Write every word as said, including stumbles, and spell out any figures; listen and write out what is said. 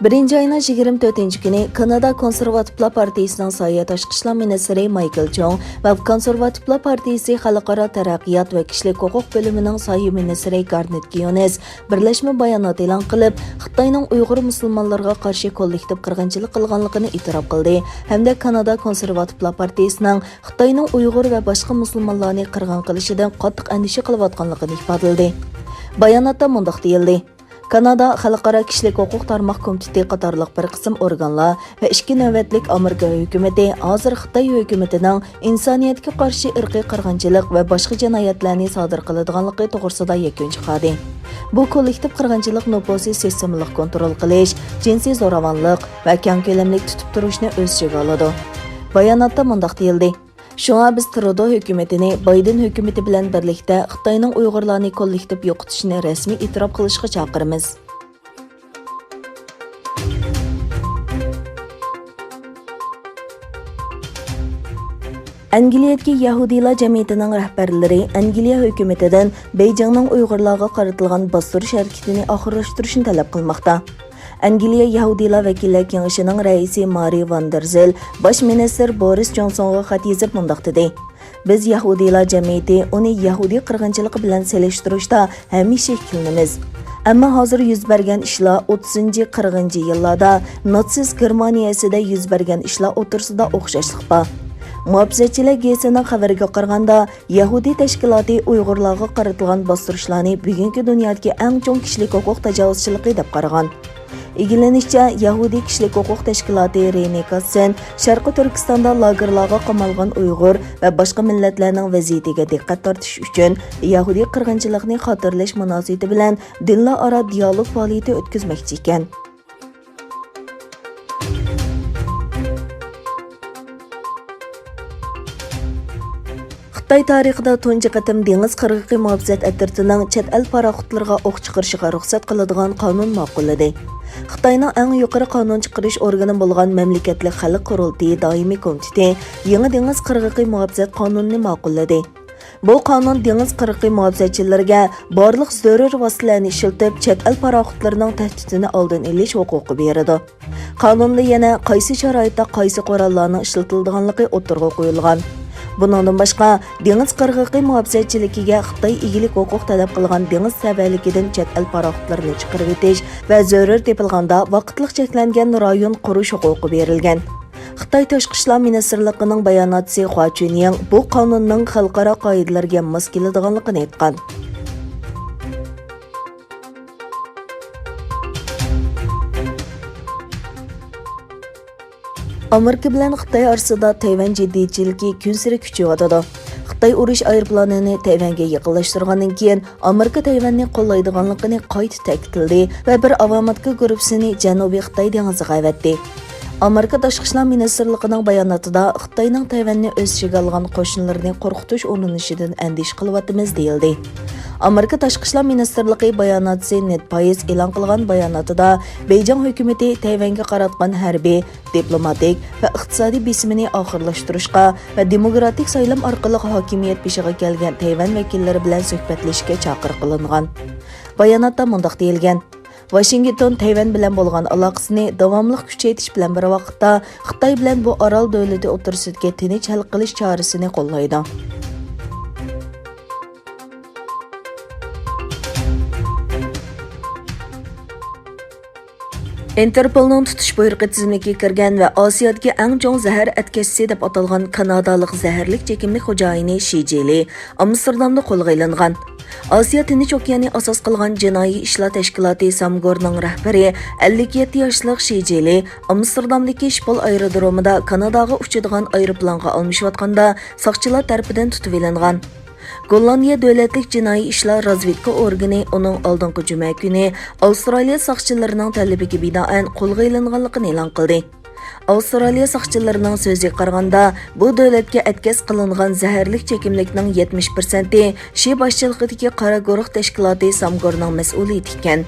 بىرىنچى ئاينىڭ يىگىرمە تۆتىنچى كۈنى كانادا كونسېرۋاتىپلار پارتىيىسىنىڭ سايە تاشقى ئىشلار مىنىستىرى مايكل چوڭ ۋە كونسېرۋاتىپلار پارتىيىسى خەلقئارا تەرەققىيات ۋە كىشىلىك ھوقۇق بۆلۈمىنىڭ سايە مىنىستىرى گارنېت كىيونېس بىرلەشمە بايانات ئېلان قىلىپ، خىتاينىڭ ئۇيغۇر مۇسۇلمانلىرىغا قارشى كوللېكتىپ قىرغىنچىلىق قىلغانلىقىنى ئېتىراپ قىلدى ھەمدە كانادا كونسېرۋاتىپلار پارتىيىسىنىڭ خىتاينىڭ ئۇيغۇر ۋە باشقا مۇسۇلمانلارنى قىرغىن قىلىشىدىن قاتتىق ئەندىشە قىلىۋاتقانلىقىنى ئىپادىلىدى. باياناتتا مۇنداق دېيىلدى: كانادا خەلقئارا كىشىلىك ھوقۇق تارماق كومىتېتى قاتارلىق بىر قىسىم ئورگانلار ۋە ئىككى نۆۋەتلىك ئامېرىكا ھۆكۈمىتى ھازىر خىتاي ھۆكۈمىتىنىڭ ئىنسانىيەتكە قارشى ئىرقىي قىرغىنچىلىق ۋە باشقا جىنايەتلەرنى سادىر قىلىدىغانلىقى توغرىسىدا يەكۈن چىقاردى. بۇ كوللېكتىپ قىرغىنچىلىق نوپۇسى سىستېمىلىق كونترول قىلىش، جىنسىي زوراۋانلىق ۋە كەڭ كۆلەملىك تۇتۇپ تۇرۇشنى ئۆز ئىچىگە ئالىدۇ. باياناتتا مۇنداق دېيىلدى: شۇڭا بىز ترۇدو ھۆكۈمىتىنى بايدېن ھۆكۈمىتى بىلەن بىرلىكتە خىتاينىڭ ئۇيغۇرلارنى كوللېكتىپ يوقىتىشىنى رەسمىي ئېتىراپ قىلىشقا چاقىرىمىز. ئەنگلىيەدىكى يەھۇدىيلار جەمئىيىتىنىڭ رەھبەرلىرى ئەنگلىيە ھۆكۈمىتىدىن بېيجىڭنىڭ ئۇيغۇرلارغا قارىتىلغان باستۇرۇش ھەرىكىتىنى ئاخىرلاشتۇرۇشنى تەلەپ قىلماقتا. ئەنگلىيە يەھۇدىيلار ۋەكىللەر كېڭىشىنىڭ رەئىسى مارى ۋاندېرزېل باش مىنىستىر بورىس جونسونغا خەت يېزىپ مۇنداق دېدى: بىز يەھۇدىيلار جەمئىيىتى ئۇنى يەھۇدىي قىرغىنچىلىقى بىلەن سېلىشتۇرۇشتا ھەمىشە ئىككىلىنىمىز. ئەمما ھازىر يۈز بەرگەن ئىشلار ئوتتۇزىنچى، قىرىقىنچى يىللاردا ناتسىست گېرمانىيەسىدە يۈز بەرگەن ئىشلار ئوتتۇرىسىدا ئوخشاشلىق بار. مۇھاپىزەتچىلەر گېزىتىنىڭ خەۋىرىگە قارىغاندا، يەھۇدىي تەشكىلاتى ئۇيغۇرلارغا قارىتىلغان باستۇرۇشلارنى بۈگۈنكى دۇنيادىكى ئەڭ چوڭ كىشىلىك ھوقۇق تاجاۋۇزچىلىقى دەپ قارىغان. ئىگىلىنىشىچە، يەھۇدىي كىشىلىك ھوقۇق تەشكىلاتى رېنى كاسسېن شەرقىي تۈركىستاندا لاگېرلارغا قامالغان ئۇيغۇر ۋە باشقا مىللەتلەرنىڭ ۋەزىيىتىگە دىققەت تارتىش ئۈچۈن، يەھۇدىي قىرغىنچىلىقىنى خاتىرىلەش مۇناسىۋىتى بىلەن دىنلار ئارا دىيالوگ پائالىيىتى ئۆتكۈزمەكچى ئىكەن. خىتاي تارىخىدا تۇنجى قېتىم دېڭىز قىرغىقى مۇھاپىزەت ئەترىتىنىڭ چەت ئەل پاراخوتلىرىغا ئوق چىقىرىشىغا رۇخسەت قىلىدىغان قانۇن ماقۇللىدى. خىتاينىڭ ئەڭ يۇقىرى قانۇن چىقىرىش ئورگىنى بولغان مەملىكەتلىك خەلق قۇرۇلتىيى دائىمىي كومىتېتى يېڭى دېڭىز قىرغىقى مۇھاپىزەت قانۇنىنى ماقۇللىدى. بۇ قانۇن دېڭىز قىرغىقى مۇھاپىزەتچىلىرىگە بارلىق زۆرۈر ۋاسىتىلەرنى ئىشلىتىپ، چەت ئەل پاراخوتلىرىنىڭ تەھدىتىنى ئالدىنى ئېلىش ھوقۇقى بېرىدۇ. قانۇندا يەنە قايسى شارائىتتا قايسى قوراللارنىڭ ئىشلىتىلىدىغانلىقى ئوتتۇرىغا قويۇلغان. بۇنىڭدىن باشقا، دېڭىز قىرغىقى مۇھاپىزەتچىلىكىگە خىتاي ئىگىلىك ھوقۇق تەلەپ قىلغان دېڭىز سەۋەنلىكىدىن چەت ئەل پاراخوتلىرىنى چىقىرىۋېتىش ۋە زۆرۈر تېپىلغاندا ۋاقىتلىق چەكلەنگەن رايون قۇرۇش ھوقۇقى بېرىلگەن. خىتاي تاشقى ئىشلار مىنىستىرلىقىنىڭ باياناتچىسى خۇا چۈنيىڭ بۇ قانۇننىڭ خەلقئارا قائىدىلەرگە ماس كېلىدىغانلىقىنى ئېيتقان. ئامېرىكا بىلەن خىتاي ئارىسىدا تەيۋەن جىددىيچىلىكى كۈنسېرى كۈچىيىۋاتىدۇ. خىتاي ئۇرۇش ئايروپىلانىنى تەيۋەنگە يېقىنلاشتۇرغاندىن كېيىن، ئامېرىكا تەيۋەننى قوللايدىغانلىقىنى قايتا تەكىتلىدى ۋە بىر ئاۋاماتكا گۇرۇپپىسىنى جەنۇبىي خىتاي دېڭىزىغا ئەۋەتتى. ئامېرىكا تاشقى ئىشلار مىنىستىرلىقىنىڭ باياناتىدا خىتاينىڭ تەيۋەننى ئۆز ئىچىگە ئالغان قوشۇنلىرىنى قورقۇتۇش ئۇرۇنۇشىدىن ئەندىشە قىلىۋاتىمىز، دېيىلدى. ئامېرىكا تاشقى ئىشلار مىنىستىرلىقى باياناتچىسى نېد پايس ئېلان قىلغان باياناتىدا، بېيجىڭ ھۆكۈمىتى تەيۋەنگە قاراتقان ھەربىي، دىپلوماتىك ۋە ئىقتىسادىي بېسىمىنى ئاخىرلاشتۇرۇشقا ۋە دېموكراتىك سايلام ئارقىلىق ھاكىمىيەت بېشىغا كەلگەن تەيۋەن ۋەكىللىرى بىلەن سۆھبەتلىشىشكە چاقىرىق قىلىنغان. باياناتتا مۇنداق دېيىلگەن: ۋاشىنگتون تەيۋەن بىلەن بولغان ئالاقىسىنى داۋاملىق كۈچەيتىش بىلەن بىر ۋاقىتتا، خىتاي بىلەن بۇ ئارال دۆلىتى ئوتتۇرىسىدىكى تىنچ ھەل قىلىش چارىسىنى قوللايدۇ. ئىنتېرپولنىڭ تۇتۇش بۇيرۇقى تىزىملىكىگە كىرگەن ۋە ئاسىيادىكى ئەڭ چوڭ زەھەر ئەتكەسچىسى دەپ ئاتالغان كانادالىق زەھەرلىك چېكىملىك خوجايىنى شى جىلى ئامستېردامدا قولغا ئېلىنغان. ئاسىيا تىنچ ئوكيانى ئاساس قىلغان جىنايى ئىشلار تەشكىلاتى سامگورنىڭ رەھبىرى ئەللىك يەتتە ياشلىق شى جىلى ئامستېردامدىكى شىپول ئايرودرومىدا كاناداغا ئۇچىدىغان ئايروپىلانغا ئالمىشىۋاتقاندا ساقچىلار تەرىپىدىن تۇتۇۋېلىنغان. گوللاندىيە دۆلەتلىك جىنايى ئىشلار رازۋېدكا ئورگىنى ئۇنىڭ ئالدىنقى جۈمە كۈنى ئاۋسترالىيە ساقچىلىرىنىڭ تەلىپىگە بىنائەن قولغا ئېلىنغانلىقىنى ئېلان قىلدى. ئاۋسترالىيە ساقچىلىرىنىڭ سۆزىگە قارىغاندا، بۇ دۆلەتكە ئەتكەس قىلىنغان زەھەرلىك چېكىملىكنىڭ يەتمىش پىرسەنتى شى باشچىلىقىدىكى قارا گۇرۇھ تەشكىلاتى سامگورنىڭ مەسئۇلىيىتى ئىكەن.